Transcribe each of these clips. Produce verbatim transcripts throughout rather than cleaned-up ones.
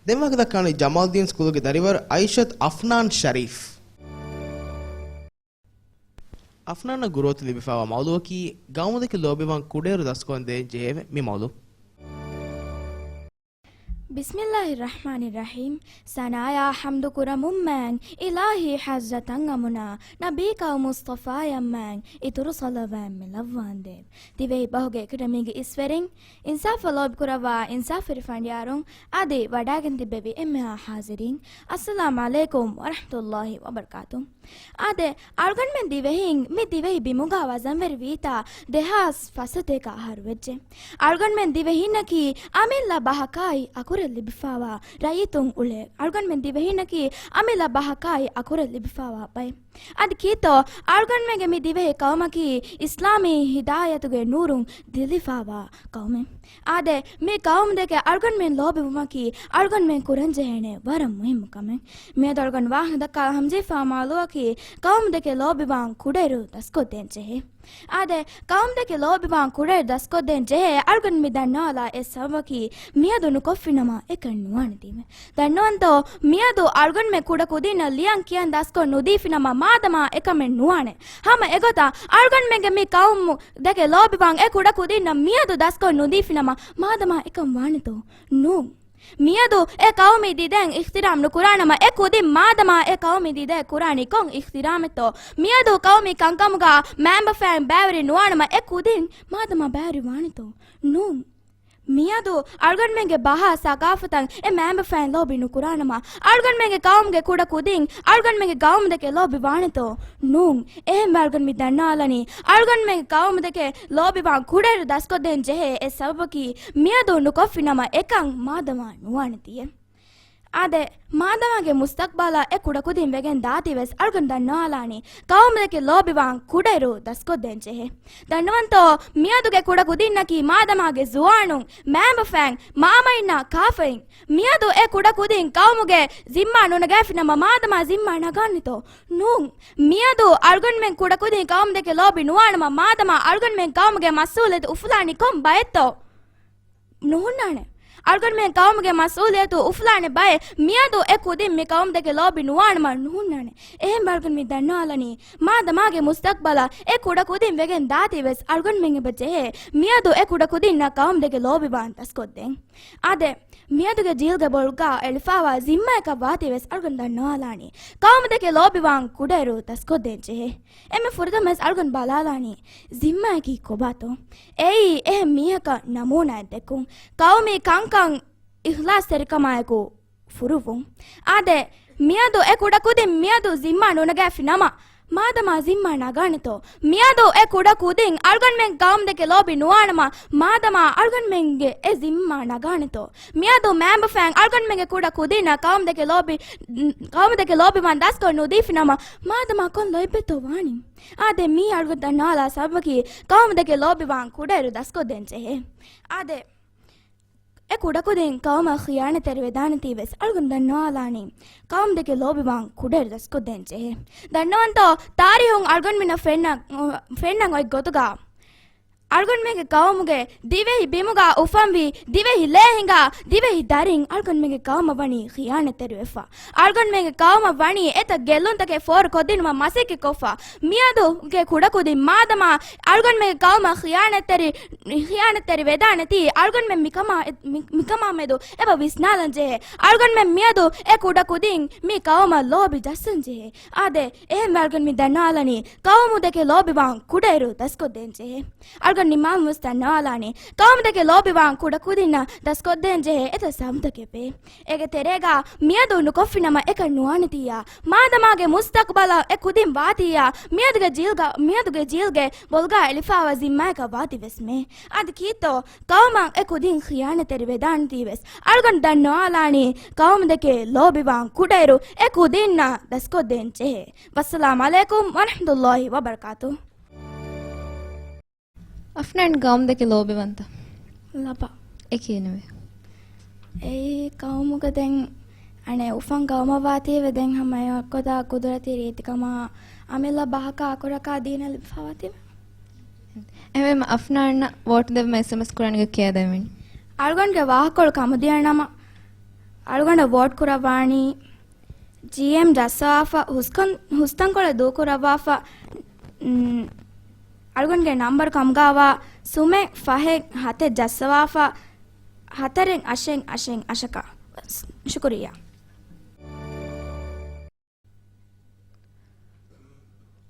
ދެން ވާހަކަ ދައްކާނީ ޖަމާލްދީން ސްކޫލުގެ ދަރިވަރު އައިޝަތު އަފްނާން ޝަރީފް. އަފްނާނަށް ގުރުއަތު ލިބިފައިވާ މައުލޫއަކީ، ގައުމުދެކެ ލޯބިވާން ކުޑައިރު ދަސްކޮށްދޭން ޖެހޭ މި މައުލޫ. ބިސްމިއްލާހި ރަޙްމާނި ރަޙީމް. ސަނާޔާ ޙަމްދު ކުރަމުންމެން އިލާހީ ޙަޟްރަތަށް އަމުނާ، ނަބީކައު މުޞްޠަފާޔަށްމެން އިތުރު ޞަލަވާތް މި ލައްވާނދޭ. ދިވެހި ބަހުގެ އެކަޑަމީގެ އިސްވެރިން، އިންސާފަށް ލޯބިކުރައްވާ އިންސާފުވެރި ފަނޑިޔާރުން، އަދި ވަޑައިގެން ތިއްބެވި އެންމެހާ ޙާޟިރީން، އައްސަލާމް ޢަލައިކުމް ވަރަޙްމަތުﷲި ވަބަރަކާތު. އާދެ، އަޅުގަނޑުމެން ދިވެހީން މި ދިވެހި ބިމުގަ ވަޒަންވެރި ވީތާ ދެހާސް ފަސް ސަތޭކަ އަހަރު ވެއްޖެ. އަޅުގަނޑުމެން ދިވެހީންނަކީ އަމިއްލަ ބަހަކާއި އަކުރެއް ލިބިފައިވާ ރައްޔިތުން އުޅޭ، އަޅުގަނޑުމެން ދިވެހީންނަކީ އަމިއްލަ ބަހަކާއި އަކުރެއް ލިބިފައިވާ ބައެއް. އަދި ކީއްތޯ އަޅުގަނޑުމެންގެ މި ދިވެހި ޤައުމަކީ އިސްލާމީ ހިދާޔަތުގެ ނޫރުން ދެލިފައިވާ ޤައުމެއް. އާދެ، މި ޤައުމު ދެކެ އަޅުގަނޑުމެން ލޯބިވުމަކީ އަޅުގަނޑުމެން ކުރަންޖެހޭނެ ވަރަށް މުހިއްމު ކަމެއް. މިއަދު އަޅުގަނޑު ވާހަކަ ދައްކާ ހަމަޖެހިފާ މައުލޫއަކީ ޤައުމު ދެކެ ލޯބިވާން ކުޑައިރު ދަސްކޮށްދޭން ޖެހޭ. އާދެ، ޤައުމު ދެކެ ލޯބިވާން ކުޑައިރު ދަސްކޮށްދޭން ޖެހޭ އަޅުގަނޑު މި ދަންނަވާލާ އެއް ސަބަބަކީ މިއަދު ނުކޮށްފިނަމަ އެކަން ނުވާނެތީމެ. ދަންނަވަންތޯ، މިއަދު އަޅުގަނޑުމެން ކުޑަ ކުދިންނަށް ލިޔަން ކިޔަން ދަސްކޮށް ނުދީފިނަމަ މާދަމާ އެކަމެއް ނުވާނެ. ހަމަ އެގޮތަށް އަޅުގަނޑުމެންގެ މި ޤައުމު ދެކެ ލޯބިވާން އެ ކުޑަ ކުދިންނަށް މިއަދު ދަސްކޮށް ނުދީފިނަމަ މާދަމާ އެކަން ވާނެތޯ؟ ނޫން. މިއަދު އެ ޤައުމީ ދިދައިން އިޙްތިރާމް ނުކުރާނަމަ އެ ކުދިން މާދަމާ އެ ޤައުމީ ދިދައެއް ކުރާނީ ކޮން އިޙްތިރާމެއްތޯ؟ މިއަދު ޤައުމީ ކަންކަމުގަ މައިންބަފައިން ބައިވެރި ނުވާނަމަ އެ ކުދިން މާދަމާ ބައިވެރި ވާނެތޯ؟ ނޫން. މިއަދު އަޅުގަނޑުމެންގެ ބަހާ ސަޤާފަތަށް އެ މައިންބަފައިން ލޯބި ނުކުރާނަމަ، އަޅުގަނޑުމެންގެ ޤައުމުގެ ކުޑަ ކުދިން އަޅުގަނޑުމެންގެ ޤައުމު ދެކެ ލޯބި ވާނެތޯ؟ ނޫން. އެހެން އަޅުގަނޑު މި ދަންނަވާލަނީ، އަޅުގަނޑުމެންގެ ޤައުމު ދެކެ ލޯބިވާން ކުޑައިރު ދަސްކޮށްދޭން ޖެހޭ އެއް ސަބަބަކީ، މިއަދު ނުކޮށްފިނަމަ އެކަން މާދަމާ ނުވާނެތީއޭ. އާދެ، މާދަމާގެ މުސްތަޤްބަލަށް އެ ކުޑަކުދިން ވެގެން ދާތީވެސް އަޅުގަނޑު ދަންނަވާލާނީ، ޤައުމު ދެކެ ލޯބިވާން ކުޑައިރު ދަސްކޮށްދޭން ޖެހޭ. ދަންނަވަންތޯ، މިއަދުގެ ކުޑަކުދިންނަކީ މާދަމާގެ ޒުވާނުން، މައިންބަފައިން، މާމައިންނާ ކާފައިން. މިއަދު އެ ކުޑަކުދިން ޤައުމުގެ ޒިންމާ ނުނަގައިފިނަމަ މާދަމާ ޒިންމާ ނަގާނެތޯ؟ ނޫން. މިއަދު އަޅުގަނޑުމެން ކުޑަކުދިން ޤައުމު ދެކެ ލޯބި ނުވާނަމަ މާދަމާ އަޅުގަނޑުމެން ޤައުމުގެ މަސްއޫލިއްޔަތު އުފުލާނީ ކޮން ބައެއްތޯ؟ ނުހުންނާނެ. އަޅުގަނޑުމެން ޤައުމުގެ މަސްއޫލިއްޔަތު އުފުލާނެ ބައެއް މިއަދު އެ ކުދިން މި ޤައުމު ދެކެ ލޯބި ނުވާނަމަ ނުހުންނާނެ. އެހެން އަޅުގަނޑު މި ދަންނަވާލަނީ، މާދަމާގެ މުސްތަޤްބަލަށް އެ ކުޑަކުދިން ވެގެން ދާތީވެސް އަޅުގަނޑުމެން އެބަ ޖެހޭ، މިއަދު އެ ކުޑަކުދިންނަށް ޤައުމު ދެކެ ލޯބިވާން ދަސްކޮށްދޭން. އާދެ، މިއަދުގެ ޖީލްގެ ބޮލުގަ އެޅިފައިވާ ޒިންމާއަކަށް ވާތީވެސް އަޅުގަނޑު ދަންނަވާލާނީ، ޤައުމު ދެކެ ލޯބިވާން ކުޑައިރު ދަސްކޮށްދޭން ޖެހޭ. އެންމެ ފުރަތަމަވެސް އަޅުގަނޑު ބަލާލާނީ، ޒިންމާއަކީ ކޮބާތޯ؟ އެއީ އެހެން މީހަކަށް ނަމޫނާއެއް ދެއްކުން، ޤައުމީ ކަންކަން އިޚްލާޞްތެރިކަމާއެކު ފުރުއްވުން. އާދެ، މިއަދު އެ ކުޑަކުދިން މިއަދު ޒިންމާ ނުނަގައިފި ނަމަ، މާދަމާ ޒިންމާ ނަގާނެތޯ؟ މިއަދު އެ ކުޑަކުދިން އަޅުގަނޑުމެން ޤައުމު ދެކެ ލޯބި ނުވާނަމަ، މާދަމާ އަޅުގަނޑުމެންގެ އެ ޒިންމާ ނަގާނެތޯ؟ މިއަދު މައިންބަފައިން އަޅުގަނޑުމެންގެ ކުޑަ ކުދިންނަށް ޤައުމު ދެކެ ލޯބި، ޤައުމު ދެކެ ލޯބިވާން ދަސްކޮށް ނުދީފިނަމަ، މާދަމާ ކޮން ލޯތްބެއްތޯ ވާނީ؟ އާދެ، މީ އަޅުގަނޑު ދަންނަވާލާ ސަބަބަކީ، ޤައުމު ދެކެ ލޯބިވާން ކުޑައިރު ދަސްކޮށްދޭން ޖެހޭ. އާދެ، އެ ކުޑަކުދިން ޤައުމަށް ޚިޔާނަތްތެރި ވެދާނެތީވެސް އަޅުގަނޑު ދަންނަވާލާނީ، ޤައުމު ދެކެ ލޯބިވާން ކުޑައިރު ދަސްކޮށްދޭން ޖެހޭ. ދަންނަވަންތޯ، ތާރީހުން އަޅުގަނޑުމެންނަށް ފެންނަ، ފެންނަން އޮތް ގޮތުގަ، އަޅުގަނޑުމެންގެ ޤައުމުގެ ދިވެހި ބިމުގަ އުފަންވި، ދިވެހި ލޭ ހިނގާ، ދިވެހި ދަރިން އަޅުގަނޑުމެންގެ ޤައުމަށް ވަނީ ޚިޔާނަތްތެރިވެފަ. އަޅުގަނޑުމެންގެ ޤައުމަށް ވަނީ އެތައް ގެއްލުންތަކެއް ފޯރުކޮށްދިނުމަށް މަސައްކަތްކޮށްފަ. މިއަދުގެ ކުޑަކުދިން މާދަމާ އަޅުގަނޑުމެންގެ ޤައުމަށް ޚިޔާނަތްތެރި، ޚިޔާނަތްތެރި ވެދާނެތީ، އަޅުގަނޑުމެން މިކަމާ، މި، މިކަމާމެދު އެބަ ވިސްނާލަން ޖެހޭ. އަޅުގަނޑުމެން މިއަދު އެ ކުޑަކުދިން މި ޤައުމަށް ލޯބި ޖައްސަން ޖެހޭ. އާދެ، އެހެން އަޅުގަނޑު މި ދަންނަވާލަނީ، ޤައުމު ދެކެ ލޯބިވާން ކުޑައިރު ދަސްކޮށްދޭން ޖެހޭ. އަޅުގަނޑު ނިމާލަންވެސް ދަންނަވާލާނީ، ޤައުމު ދެކެ ލޯބިވާން ކުޑަކުދިންނަށް ދަސްކޮށްދޭން ޖެހޭ އެތައް ސަބަބުތަކެއްވޭ. އޭގެ ތެރޭގަ މިއަދު ނުކޮށްފިނަމަ އެކަން ނުވާނެތީއާ، މާދަމާގެ މުސްތަޤްބަލަށް އެ ކުދިން ވާތީއާ، މިއަދުގެ ޖީލްގަ، މިއަދުގެ ޖީލްގެ ބޮލުގަ އެޅިފައިވާ ޒިންމާއަކަށް ވާތީވެސް މޭ. އަދި ކީއްތޯ، ޤައުމަށް އެ ކުދިން ޚިޔާނަތްތެރި ވެދާނެތީވެސް އަޅުގަނޑު ދަންނަވާލާނީ، ޤައުމު ދެކެ ލޯބިވާން ކުޑައިރު އެ ކުދިންނަށް ދަސްކޮށްދޭން ޖެހޭ. ވައްސަލާމް ޢަލައިކުމް ވަރަޙްމަތުﷲި ވަބަރަކާތުހު. އަފްނާން ޤައުމު ދެކެ ލޯބިވަންތަ؟ ލަބާ. އެކީ ނުވޭ. އެއީ ޤައުމުގަ ދެން އަނެއް އުފަން ޤައުމަށް ވާތީވެ ދެން ހަމަ އެއަށް ގޮތަށް ޤުދުރަތީ ރީތިކަމާ އަމިއްލަ ބަހަކާ އަކުރަކާ ދީނަށް ލިބިފައިވާތީވެ. އެހެންވީމަ އަފްނާންނަށް ވޯޓް ދެއްވުމަށް އެސްއެމްއެސް ކުރަނީ ކިޔާދެންވީނީ. އަޅުގަނޑުގެ ވާހަކަކޮޅު ކަމުދިޔަ ނަމަ، އަޅުގަނޑަށް ވޯޓް ކުރައްވާނީ ޖީއެމް ޖައްސަވާފަ، ހުސްކަން-، ހުސްތަންކޮޅެއް ދޫކުރައްވާފަ، މް، އަޅުގަނޑުގެ ނަމްބަރު ކަމުގައިވާ ސުމެއް ފަހެއް ހަތެއް ޖައްސަވާފަ، ހަތަރެއް އަށެއް އަށެއް އަށަކަށް. ޝުކުރިއްޔާ.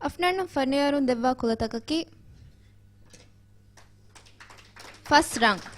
އަފްނާން ފަންނިޔާރުން ދެއްވާ ކުލަތަކަކީ ފަސް ރަން.